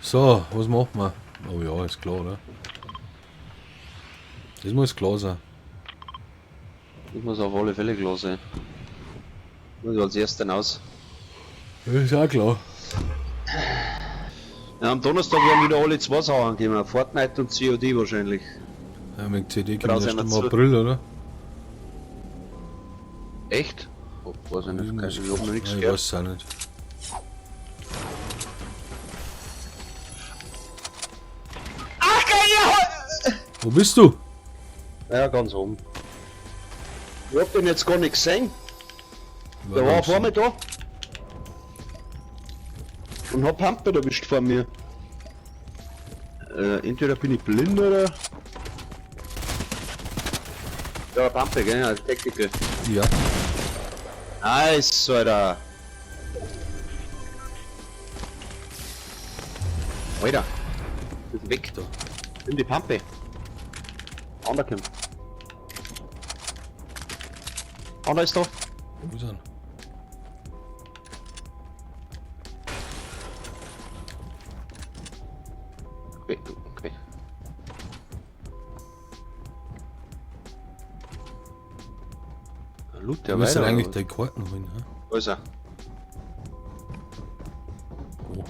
So, was machen wir? Oh ja, ist klar, oder? Das muss klar sein. Das muss auf alle Fälle klar sein. Muss ich als erster aus. Ja, ist auch klar. Ja, am Donnerstag werden wieder alle zwei Sachen kommen. Fortnite und COD wahrscheinlich. Ja, mit CD kommt Brauchst erst einer im zu. April, oder? Echt? Oh, weiß ich nicht, Irgendwas- ich hab noch nichts Ja, ich gehört. weiß es auch nicht. Ach, geil! Wo bist du? Ja, ganz oben. Ich hab den jetzt gar nicht gesehen. Der war vor mir da. Und hat Pampe erwischt vor mir. Entweder bin ich blind oder. Ja, Pampe, gell? Also Tactical. Ja. Nice, Alter. Alter. Ist weg. Da. Nimm die Pampe. Anderkommt. Ander ist da. Wo ist er? Okay, okay. Loot der Du willst weiter, denn eigentlich oder deine Karten holen, hä? was? Wo ist er? Oh,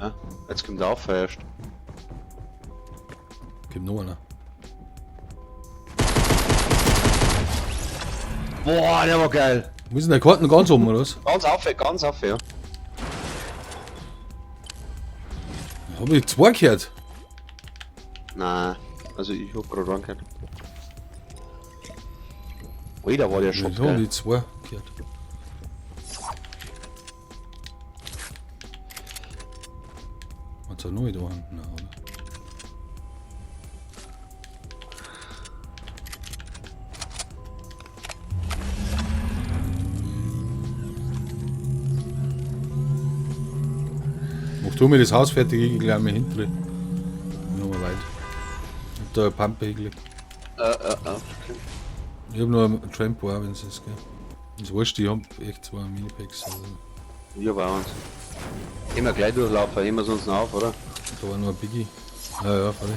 Ja, jetzt kommt er auf erst. kommt noch einer. Boah, der war geil. Wo sind deine Karten ganz oben, oder was? Ganz auf, ja. Hab ich zwei gehört? Nein, also ich hab gerade reingehört. Alter, war der Shot Ich hab geil. die zwei gehört. Hat's auch noch da hinten, oder? Mach du mir das Haus fertig, ich geh gleich mal hinten. Nochmal weit. Ich hab da eine Pampe hingelegt. Okay. Ich hab noch ein Trampo auch, wenn's ist, gell. Das wurscht, ich hab echt zwei Minipacks. Also, Ich hab auch eins. Immer gleich durchlaufen, heben wir sonst noch auf, oder? da war noch ein Biggie. Ja, ja, freilich.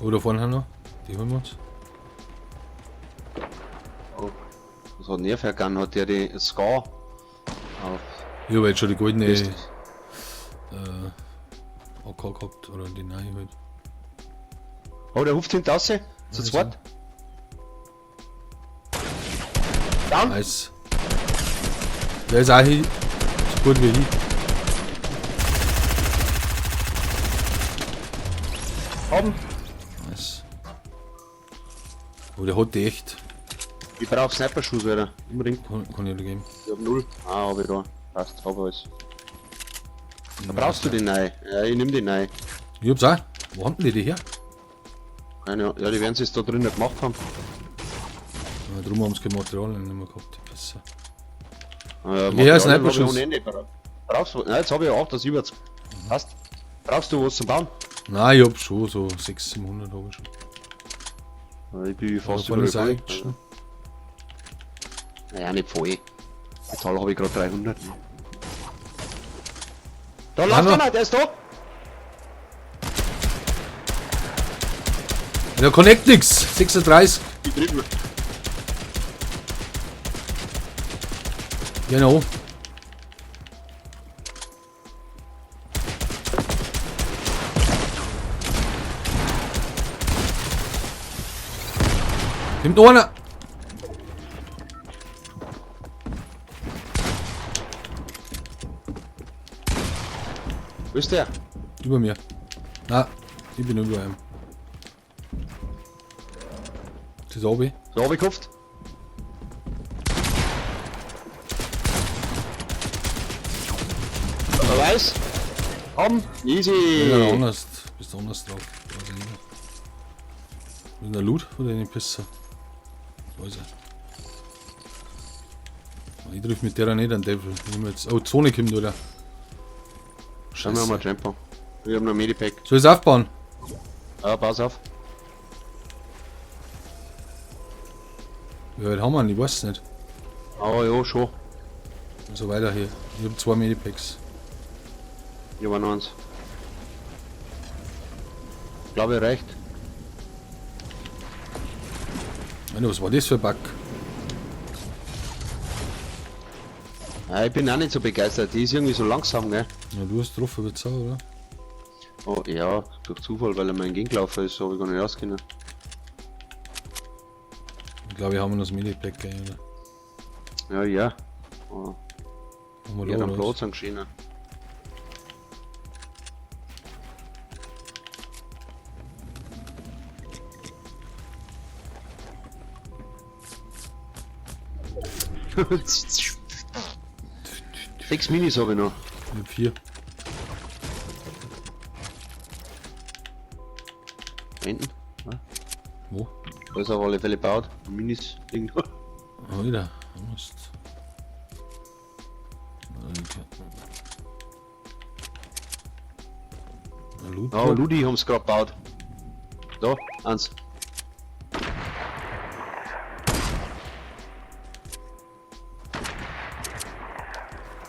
Oh, da vorne haben wir noch. Die holen wir uns. Oh. Was hat denn der für Gun? Hat der die Scar? Auf. Ich hab jetzt schon die goldene Ist AK gehabt, oder die neue halt. Oh, der huft hinten raus. Zu Ja, zweit. Down! Nice. Der ist auch hin. So gut wie ich. Haben! Nice. Oh, der hat die echt. Ich brauch Sniper-Schuss, Alter. Unbedingt. Kann ich dir geben. Ich hab null. Ah, hab ich da. Passt, hab alles. Da brauchst du den neu. Ja, ich nehm den neu. Ich hab's auch. Wo haben denn die her? Keine Ahnung. Ja, die werden es da drinnen gemacht haben. Ja, drum haben sie kein Material nicht mehr gehabt, die Pisser. Ja, Ja, Sniper-Schuss. Brauchst du? Nein, jetzt hab ich auch das über. Passt. Brauchst du was zum Bauen? Nein, ich hab schon so 600, 700 hab ich schon. Ja, ich bin fast Da vorne ist überall. auch Action. Naja, nicht voll. Jetzt habe ich gerade 300. Da Ja, läuft noch. einer, der ist da! Der connect nix! 36! Die drüben. Genau. Kommt noch einer! Wo ist der? Über mir. Na, ich bin über ihm. Das ist oben. So hab ich gehofft. Wer weiß? Komm, easy! Ja, anders. Bist du anders drauf. Weiß ich nicht. Wo ist denn der Loot von den Pisser? Wo ist er? Ich triff mit der nicht an Devil. Ich nehm jetzt. Oh, Zone kommt, oder? Schauen wir mal Jumper. Wir haben noch ein Medipack. Soll ich es aufbauen? Ja, pass auf. Wie weit haben wir ihn? Ich weiß es nicht. Ah ja, schon. So weiter hier. Ich hab 2 Medipacks. Hier war noch eins. Glaube ich reicht. Meine, was war das für ein Bug? Ja, ich bin auch nicht so begeistert. Die ist irgendwie so langsam, gell? Ja, du hast getroffen wie Sau, oder? Oh ja, durch Zufall, weil er mir entgegengelaufen ist, so habe ich gar nicht rausgekommen. Ich glaube, wir haben noch das Medipack, gell, oder? Ja, ja. Oh, Haben wir ja, da, am oder was? Platz angeschienen. Sechs Minis habe ich noch. Ich hab 4. Hinten. Ja. Wo? Da ist auf alle Fälle gebaut. Minis liegen da. Alter, Mist. Loot Oh, Ludi haben's gerade gebaut. Da, eins.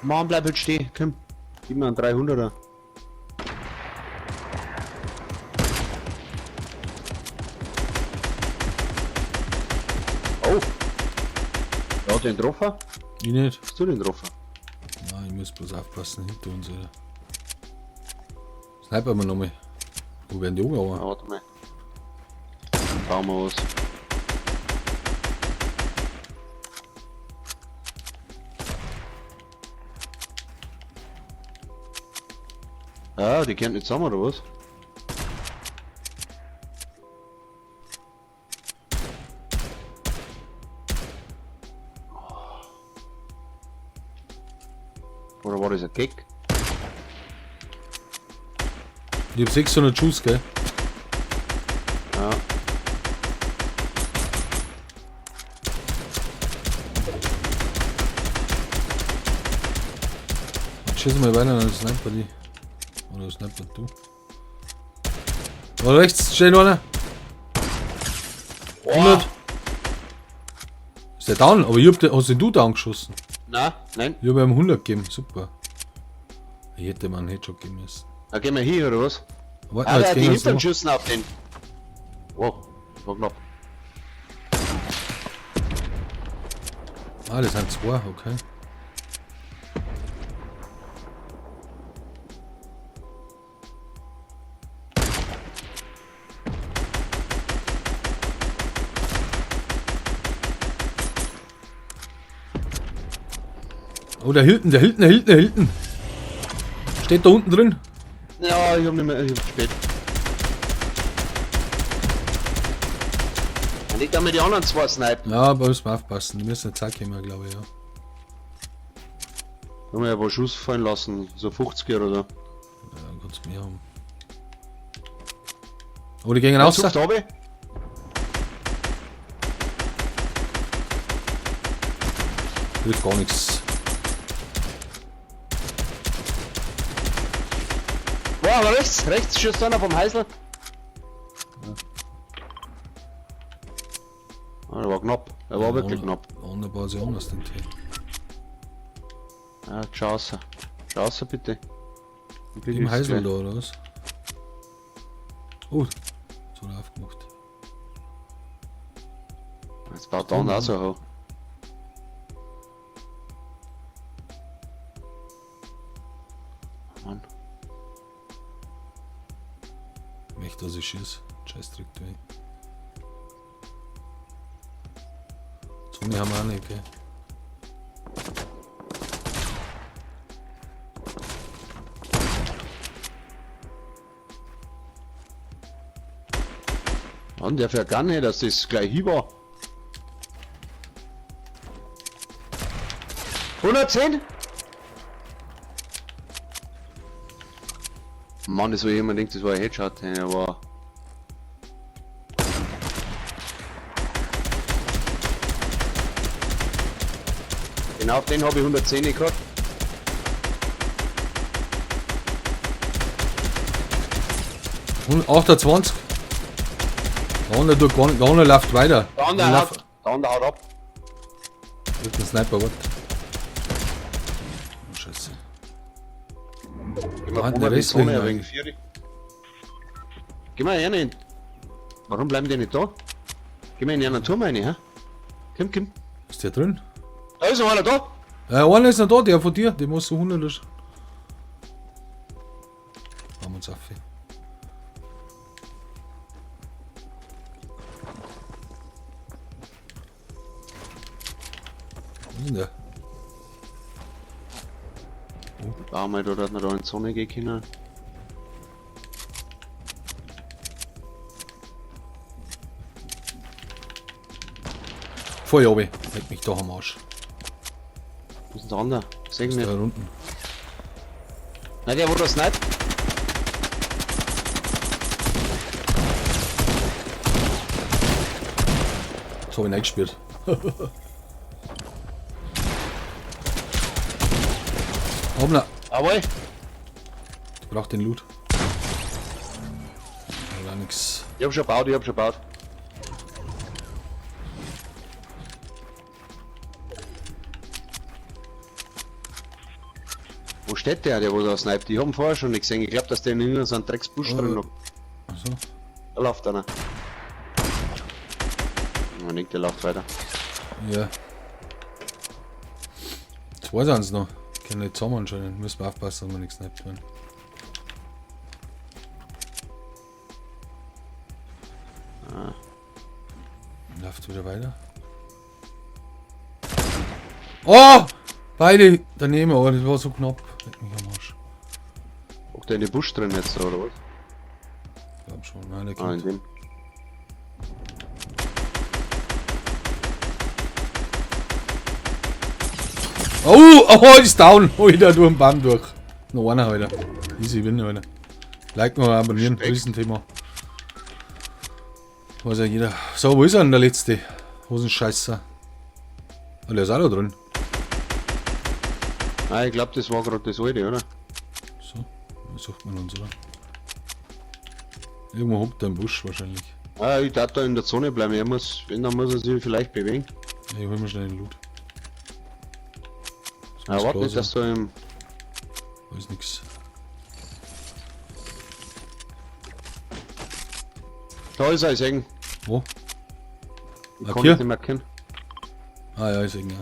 Mann, bleib jetzt stehen, komm. Gib mir einen 300er. Oh! Wer hat den getroffen? Ich nicht. Hast du den getroffen? Nein, ich muss bloß aufpassen hinter uns, Alter. Sniper wir nochmal. Wo werden die Ah, umgehauen? warte mal. Dann bauen wir was. Ah, die kennt nicht zusammen, oder was? Oder war das ein Kick? Ich hab 600 Schuss, gell? Ja. Jetzt schießen wir weiter, dann sniper die. Oder sniper du. Oh, rechts steht einer. 100. Ist der down? Aber ich hab den, hast den du down geschossen? Nein, nein. Ich hab ihm 100 gegeben, super. Ich hätte mir einen Headshot geben müssen. Da gehen wir hier, oder was? Warte Ah, mal, der jetzt hat die gehen wir hinteren noch. Schüssen auf den. Wow, war knapp. Ah, das sind zwei, okay. Oh, der Hilton, der Hilton, der Hilton, der Hilton. Steht da unten drin. Ja, ich hab nicht mehr, ich hab spät. Und ich kann mir die anderen zwei snipen. Ja, aber müssen wir aufpassen. Die müssen jetzt auch kommen, glaube ich, ja. Da haben wir ja ein paar Schuss fallen lassen, so 50er oder so. Ja, dann kannst du mehr haben. Oh, die gehen raus. Zupft runter. Hilft gar nichts. Boah, aber rechts, rechts schießt einer vom Heisel. Ah, der war knapp. Er war wirklich knapp. Wunderbar, sie anders den Tee. Ja, schau raus. Schau raus, bitte. Im Heisel da, oder was? Oh, so hat er aufgemacht. Jetzt baut der andere auch so hoch. Mann. Ich möchte, dass ich schieße. Scheißdreck, du. ey. Zunge haben wir auch nicht, gell? Mann, der fährt gar nicht, dass das gleich hier war. 110? Mann, das war jemand denkt, das war ein Headshot, der war. Genau, auf den habe ich 110 gehabt. 28. Der andere tut gar nicht, der andere läuft weiter. Der andere haut ab. Mit dem Sniper, warte. Oh, Scheiße. Gehen Gehen wir Wo die der Zone restlichen ein wenig vier. Geh mal rein. Warum bleiben die nicht da? Geh mal in einen Turm rein, hä? Komm, komm. Ist der drin? Da ist noch einer da! Ja, einer ist noch da, der von dir. Der muss so 100 ist. Haben wir uns auf. Wo ist denn der? Da mal da, dass wir da in die Sonne gehen können. Voll oben. Leck mich doch am Arsch. Wo ist denn der andere? Seh ich Ist nicht. da unten. Nein, der wo das nicht. Das hab ich nicht gespielt. Hoppla. Jawohl. Ich brauch den Loot. Gar nix. Ich hab schon gebaut, ich hab schon gebaut. Wo steht der, der wo da sniped? Ich hab ihn vorher schon nicht gesehen. Ich glaub, dass der in irgendeinem so einen Drecksbusch Oh. drin noch. Achso. Da läuft einer. Man denkt, der läuft weiter. Ja. Zwei sind's noch. Können nicht zusammen anscheinend. Müssen wir aufpassen, dass wir nichts sniped werden. Ah. Läuft wieder weiter. Oh! Beide daneben, aber das war so knapp. Leck mich am Arsch. Ob der in den Busch drin jetzt, oder was? Ich glaub schon. Nein, der Ah, in kommt. dem. Oh, oh, ist down. Alter, durch den Baum durch. Noch einer, Alter. Easy win, Alter. Like mal, abonnieren, Speck. Riesenthema. Weiß ja jeder. So, wo ist er denn der letzte? Hosenscheißer. Ah, der ist auch da drin. Ah, ich glaub, das war gerade das alte, oder? So, sucht man uns, oder? Irgendwo hockt er im Busch wahrscheinlich. Ah, ich darf da in der Zone bleiben. Er muss, wenn, dann muss er sich vielleicht bewegen. Ja, ich hol mir schnell den Loot. Das Ah, muss warte klar nicht, dass du im. Da ist nix. Da ist er, ich seh ihn. Wo? Ich Ah, kann hier? ihn nicht mehr erkennen. Ah ja, ich seh ihn, ja.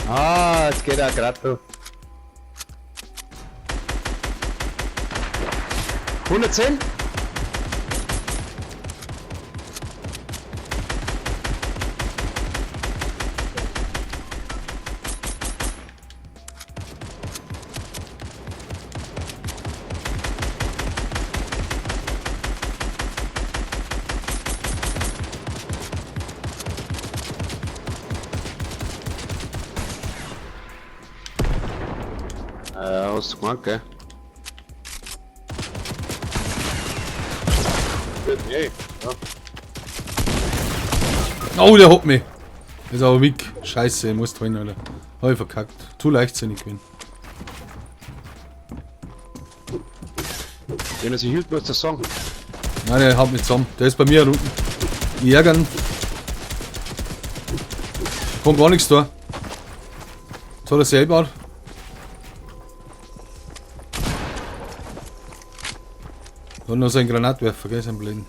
Ah, jetzt geht er grad da. 110? Hast du gemacht, gell? Nee, ja. Oh, der hat mich. Ist aber weg. Scheiße, ich muss drin, Alter. Hab ich verkackt. Zu leichtsinnig gewesen. Wenn er sich hielt, muss das sagen. Nein, der haut mich zusammen. Der ist bei mir unten. Ich ärgern. Kommt gar nichts da. Jetzt hat er selber. Hat noch seinen Granatwerfer, gell, sein Blöden.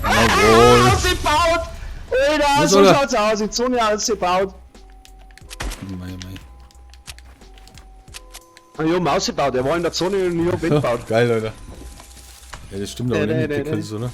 Jawohl. Ausgebaut! Alter, Was so soll er? schaut's aus, die Zone ausgebaut. Mei, mei. Ich hab ihn ausgebaut, er war in der Zone und ich hab ihn gebaut. Geil, Alter. Ja, das stimmt aber Nee, nicht mit nee, den nee, Kills, oder?